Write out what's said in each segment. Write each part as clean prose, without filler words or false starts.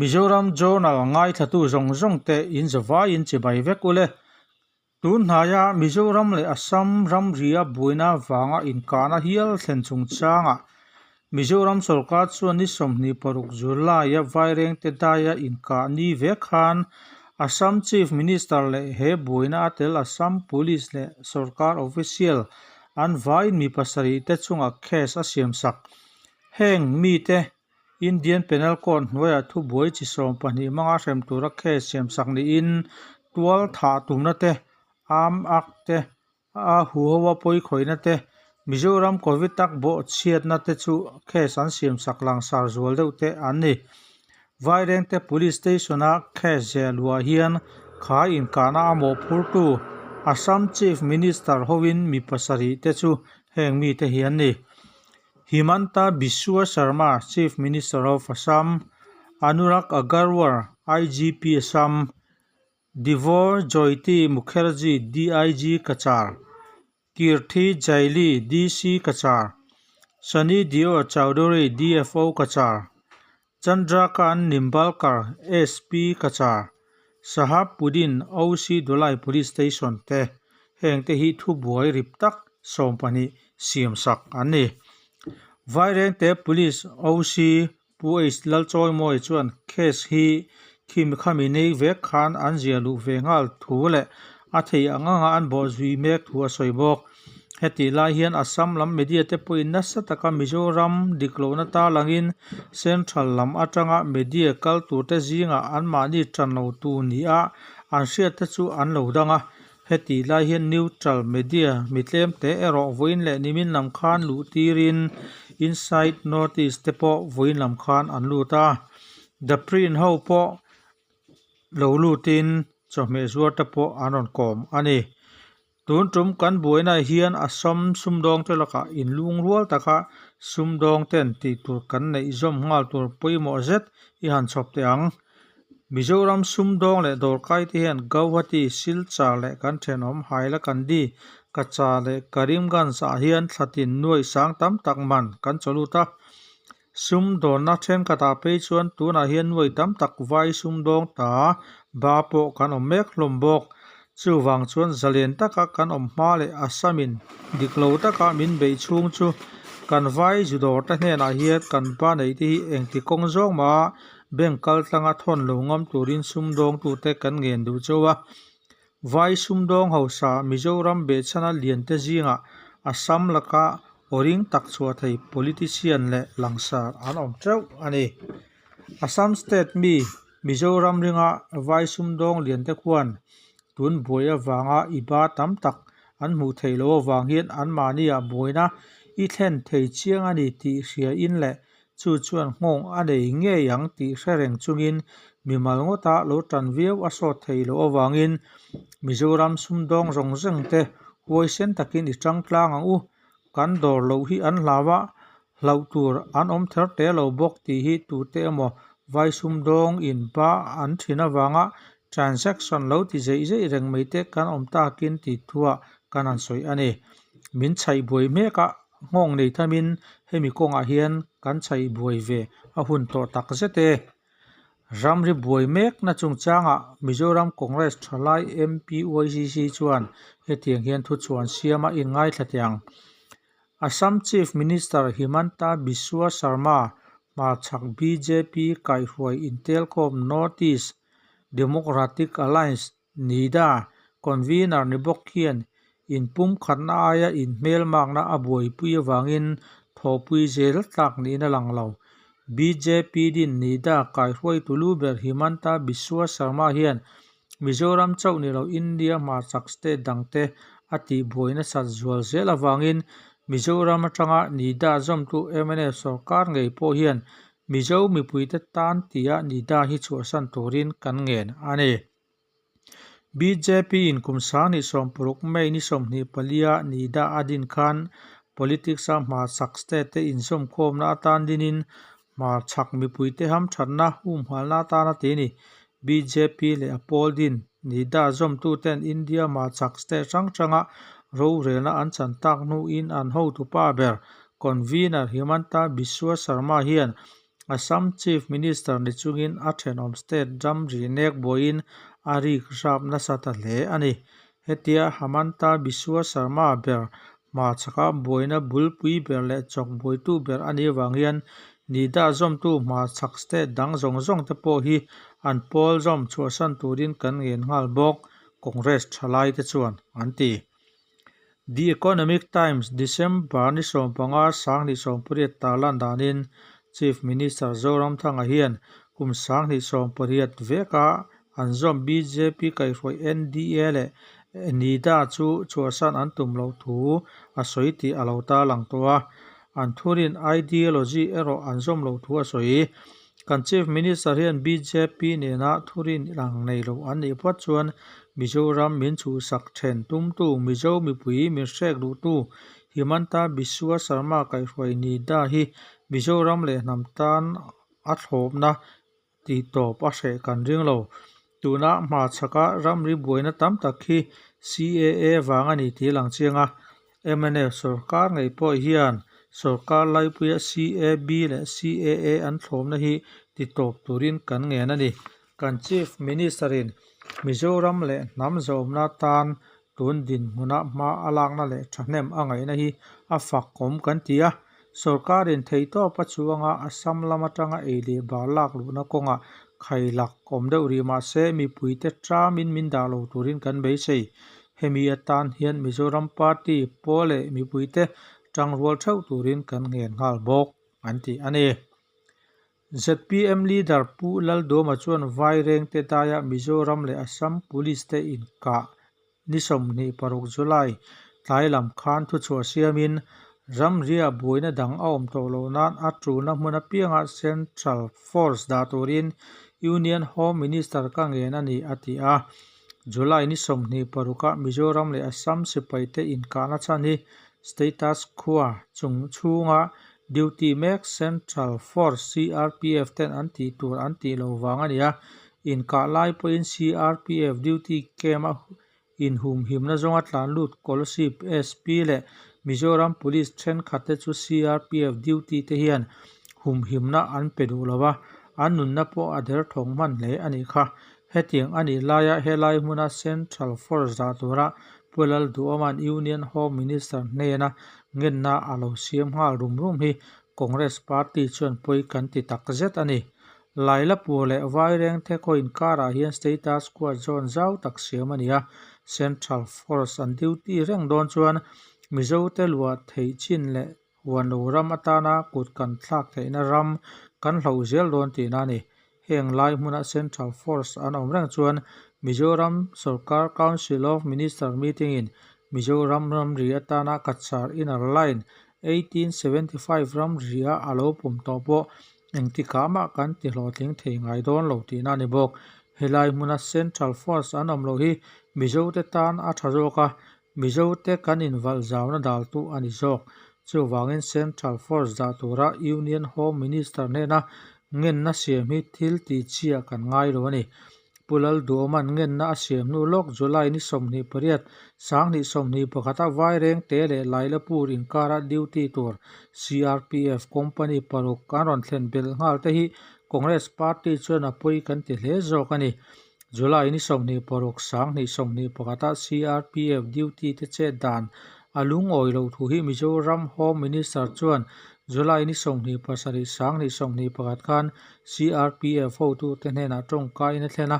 Mizoram Journal ngaithlatu zawng zawng te in zavaiin chibai vek ule. Tun hnaia Mizoram leh Assam ramria buaina vanga inkahna hial thlen chungchangah Mizoram sorkar chuan ni 26 July-a Vairengte daia inkah ni ve khan Assam Chief Minister leh he buaina a tel Assam Police leh sorkar official an vaiin mi pasarih te chungah case a siamsak. Heng mite Indian Penal Code hnuaiah thubuai chi 12 hmanga hrem tura case siamsak niin tual thah tumna te, arm act te, a huhoa pawi khawihna te, Mizoram Covid tak bawh chhiatna te chu case an siamsak langsar zual deuh te an ni. Vairengte Police Station-a case zeh luah hian kha inkahna a mawhphurtu Assam Chief Minister hoin mi pasarih te chu heng mite hi an ni. Himanta Biswa Sarma, Chief Minister of Assam, Anurag Agarwal, IGP Assam, Divor Jyoti Mukherjee, DIG Cachar, Kirthi Jaili, DC Cachar, Sunny Deo Chowdhury, DFO Cachar, Chandrakant Nimbalkar, SP Cachar, Sahab Uddin, OC Dholai Police Station te heng te hi thubuai rip tak 12 siamsak an ni. Vairengte Police OC Pu H Lalchawimawi chuan case hi khimi khami nei vek khan an ziah luh ve nghal thu leh a thei ang anga an bawh zui mek thu a sawi bawk. Hetih lai hian Assam lam media te pawhin nasa taka Mizoram dik lohna tarlangin Central lam atanga media kal turte zingah anmahni tan lo tu nia an hriat te chu an lo dang a. Hetih lai hian neutral media mi tlem te erawh vawiin leh nimin lam khan luh tirin Inside Northeast te pawh vawiin lam khan an lut a. The Print ho pawh lo lutin chawhmeh zuar te pawh an rawn kawm a ni. Tun tum kan buainaah hian Assam sumdawng te lakah inlungrual taka sumdawng ten tih tur kan neih zawm nghal tur pawimawh zet i han chhawp teh ang. Mizoram sumdawng leh dawrkai te hian Gauhati, Silchar leh kan thenawm Hailakandi, Kachar leh Karimganj ah hian thlatin nuai sang tam tak man kan chaw lut a. Sumdawnna thenkhatah phei chuan tunah hian nuai tam tak vai sumdawng ta ba pawh kan awm mek hlawm bawk. Chuvang chuan zalen taka kan awm hma leh Assamin dik lo taka min beih chhung chu kan vai zu dawr te hnenah hian kan ba neih te hi engti kawng zawng mah bank kal tlanga thawn lo ngam turin sumdawngtute kan ngen duh chauh a. Vai sumdawng hausa Mizoram behchhana liante zingah Assam laka awring tak chhuah thei politician leh langsar an awm teuh a ni. Assam state mi Mizoram ringa vai sumdawng liante khuan tun buai avanga i ba tam tak an hmuh theih loh avang hian anmahniah buaina i thlen thei chiang a ni tih hria in leh Chu chuan nghawng a nei ngei ang tih hre reng chungin mimal ngawta lo tan viau a sawt thei loh avangin Mizoram sumdawng zawng zawng te huaisen takin i tang tlang ang u. Kan dawr loh hi an hlau a, hlauh tur an awm ther te lo bawk tih hi tute emaw vai sumdawng in ba an thin avanga transaction lo ti zeih zeih reng mai te kan awm takin tih thuah kan han sawi a ni. Min chhaih buai mek a. Nghawng nei thamin hemi kawngah hian kan chhaih buai ve a hun tawh tak zet e. Ramri buai mekna chungchangah Mizoram Congress thalai MPYCC chuan hetiang hian thuchhuan siama inngaithla teh ang. Assam Chief Minister Himanta Biswa Sarma hmarchhak bjp kaihhruai intelkhawm North East Democratic Alliance Nida, convener ni bawk hian inpumkhatna aia inhmelmakna a buaipui avangin thawhpui zel tlak niin a lang lo. Bjp din Nida kaihruaitu lu ber Himanta Biswa Sarma hian Mizoram chauh ni lo India hmarchhak state dangte a tihbuai nasat zual zel avangin Mizoram atanga Nida zawmtu mnf sorkar ngei pawh hian Mizo mipuite tan tia Nida hi chhuahsan turin kan ngen a ni. Bjp in kum 2016 May ni 24 a Nida a din khan politics a hmarchhak state te inzawmkhawmna atan dinin hmarchhak mipuite hamthatna humhalna atan a ti a ni. Bjp leh a pawl din Nida zawmtuten India hmarchhak state hrang hranga rorelna an chan tak hnuin an hotupa ber Convener Himanta Biswa Sarma hian Assam Chief Minister ni chungin a thenawm state ramri nek buaiin a rik rap nasa ta hle a ni. Hetia Himanta Biswa Sarma ber hmachhaka buaina bulpui ber leh chawk buaitu ber a nih avang hian NIDA zawmtu hmachhak state dang zawng zawng te pawh hi an pawl zawm chhuahsan turin kan ngen nghal bawk, Congress thalaite chuan an ti. The Economic Times, December ni 15 2018 tarlan danin Chief Minister Zoramthanga hian kum 2018 veka an zawm bjp kaihhruai NDA leh NIDA chu chhuahsan an tum loh thu a sawi tih a lo tarlang tawh a, an thurin ideology erawh an zawm loh thu a sawi. Kan Chief Minister hian bjp nena thurin ang nei lo an nih phawt chuan Mizoram min chhuhsak then tumtu Mizo mipui min hrek duhtu Himanta Biswa Sarma kaihhruai NIDA hi Mizoram leh hnam tan a thlawpna tih tawp a hreh kan ring lo. Tuna hmachhaka ramri buaina tam tak hi CAA vang a ni tih lang chiang a. Mnf sawrkar ngei pawh hian sawrkar laipuia CAB leh CAA an thlawmna hi ti tawp turin kan ngen a ni. Kan Chief Minister-in Mizoram leh hnam zawmna tan tun dinhmuna hma a lakna leh thahnem a ngaihna hi a fakawm kan ti a. Sawrkarin theihtawp a chuanga Assam lam atanga ei leh bar lak luhna kawngah khailak awm deuh rih mah se mipuite tramin min dah lo turin kan beisei. Hemi atan hian Mizoram party pawl leh mipuite tangrual theuh turin kan ngen nghal bawk, an ti a ni. Zpm leader Pu Lalduama chuan Vairengte daia Mizoram leh Assam Police te inkah ni 26 July tlai lam khan thuchhuah siamin ramria buaina dang a awm tawh loh nan a tulna hmun apianga Central Force dah turin Union Home Minister ka ngen a ni a ti a. July ni 26 ah Mizoram leh Assam sipaite inkahna chhan hi Status Quo chung chhunga Duty mek Central Force CRPF ten an tih tur an tih lo vang a ni a, inkah lai pawhin CRPF duty camp a inhumhimna zawnga tlan lut Kolasib SP leh Mizoram Police thenkhat te chu CRPF duty te hian humhimna an pe duh lo a, an nunna pawh a derthawng hman hle a nih kha. Hetiang a nih laia helai hmuna Central Force dah tura Pu Lalduhawma'n Union Home Minister hnena ngenna a lo siam nghal rum rum hi Congress Party chuan pawi kan ti tak zet a ni. Lailapur leh Vairengte khaw inkarah hian Status Quo zone zau tak siam a ni a, Central Force an duty reng dawn chuan Mizote luah theih chin leh Huan lo ram atana kut kan thlak theihna ram kan hloh zel dawn tihna a ni. Heng lai hmuna Central Force an awm reng chuan Mizoram Sorkar Council of Minister meeting in Mizoram ramri atana Cachar Inner Line 1875 ramria a lo pawm tawh pawh engtikah mah kan ti hlawhtling thei ngai dawn lo tihna a ni bawk. Helai hmuna Central Force an awm loh hi Mizote tan a tha zawk a, Mizote kan invalh zauna daltu a ni zawk. Chuvangin Central Force dah tura Union Home Minister hnena ngenna siam hi thil tih chiah kan ngai lo a ni. Pu Lalduhawma'n ngenna a siam hnu lawk July ni 28, 2021 a Vairengte leh Lailapur inkara duty tur CRPF company paruk an rawn thlen belh nghal te hi Congress party chuan a pawi kan ti hle zawk a ni. July ni 26, 2021 a CRPF duty te chet dan a lungawi loh thu hi Mizoram Home Minister chuan July ni 27, 2021 khan CRPF hotute hnenah tawngkaiin a thlen a,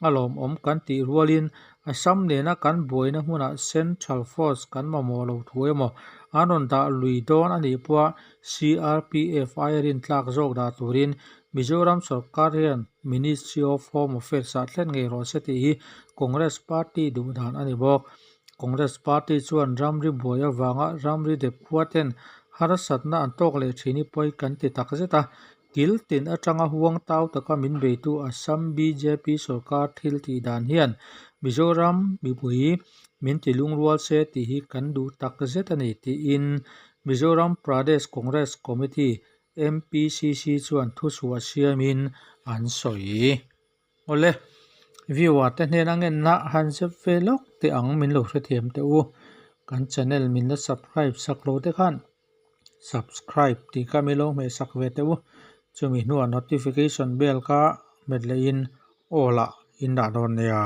a lawmawm kan tih rualin Assam nena kan buaina hmunah Central Force kan mamawh loh thu emaw an rawn dah lui dawn a nih pawha CRPF aia rintlak zawk dah turin Mizoram sorkar hian Ministry of Home Affairs ah thlen ngei rawh se tih hi Congress party duh dan a ni bawk. Congress party chuan ramri buai avanga ramri dep khua ten harsatna an tawk leh thin hi pawi kan ti tak zet a, kil tin atanga huang tau taka min beitu Assam bjp sorkar thil tih dan hian Mizoram mipui min ti lungrual se tih hi kan duh tak zet a ni tiin Mizoram Pradesh Congress Committee MPCC chuan thuchhuah siamin an sawi. Awle, viewer te hnena ngenna han zep ve lawk teh ang min lo hrethiam teh u. Kan channel min la subscribe sak lo te khan subscribe tih kha min lo hmeh sak ve teh u. Chumi hnuah notification bell kha hmet lehin all ah in dah dawn nia.